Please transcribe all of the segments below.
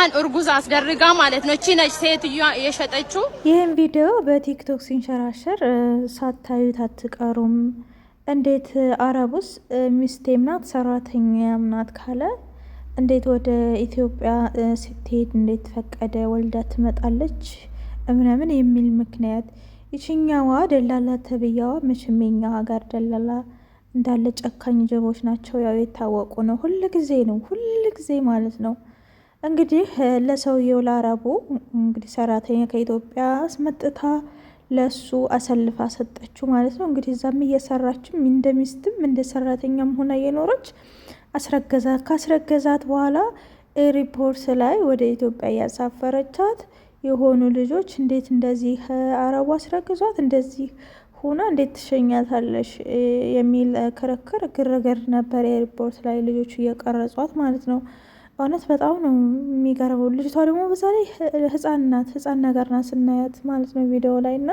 ልጅቷን እርጉዝ አስደርጋ ማለት ነው። እቺ ነች ሴትዮዋ የሸጠችው። ይህን ቪዲዮ በቲክቶክ ሲንሸራሸር ሳታዩት አትቀሩም። እንዴት አረቡስ ሚስቴም ናት ሰራተኛም ናት ካለ እንዴት ወደ ኢትዮጵያ ስትሄድ እንዴት ፈቀደ ወልዳ ትመጣለች ምናምን የሚል ምክንያት። ይችኛዋ ደላላ ተብያዋ መቼም የኛ ሀገር ደላላ እንዳለ ጨካኝ ጀቦች ናቸው። ያው የታወቁ ነው። ሁል ጊዜ ነው ሁል ጊዜ ማለት ነው። እንግዲህ ለሰውየው ለአረቡ እንግዲህ ሰራተኛ ከኢትዮጵያ አስመጥታ ለሱ አሰልፋ ሰጠችው ማለት ነው። እንግዲህ እዛም እየሰራችም እንደ ሚስትም እንደ ሰራተኛም ሆና እየኖረች አስረገዛት። ካስረገዛት በኋላ ኤርፖርት ላይ ወደ ኢትዮጵያ እያሳፈረቻት የሆኑ ልጆች እንዴት እንደዚህ አረቡ አስረግዟት እንደዚህ ሆና እንዴት ትሸኛታለሽ የሚል ክርክር ግርግር ነበር። ኤርፖርት ላይ ልጆቹ እየቀረጿት ማለት ነው። እውነት በጣም ነው የሚገርመው። ልጅቷ ደግሞ በዛ ላይ ህፃን ናት፣ ህፃን ነገር ናት ስናያት ማለት ነው ቪዲዮ ላይ። እና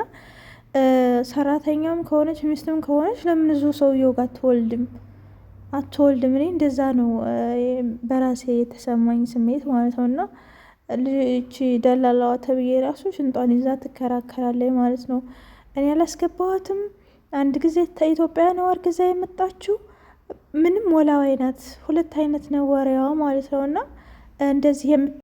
ሰራተኛም ከሆነች ሚስትም ከሆነች ለምን እዚሁ ሰውየው ጋር አትወልድም አትወልድም? እኔ እንደዛ ነው በራሴ የተሰማኝ ስሜት ማለት ነው። እና ልጅ ደላላዋ ተብዬ ራሱ ሽንጧን ይዛ ትከራከራለች ማለት ነው። እኔ አላስገባኋትም። አንድ ጊዜ ኢትዮጵያ ነው አርግዛ የመጣችው፣ ምንም ወላዋይ ናት። ሁለት አይነት ነው ወሬዋ ማለት ነው። እና እንደዚህ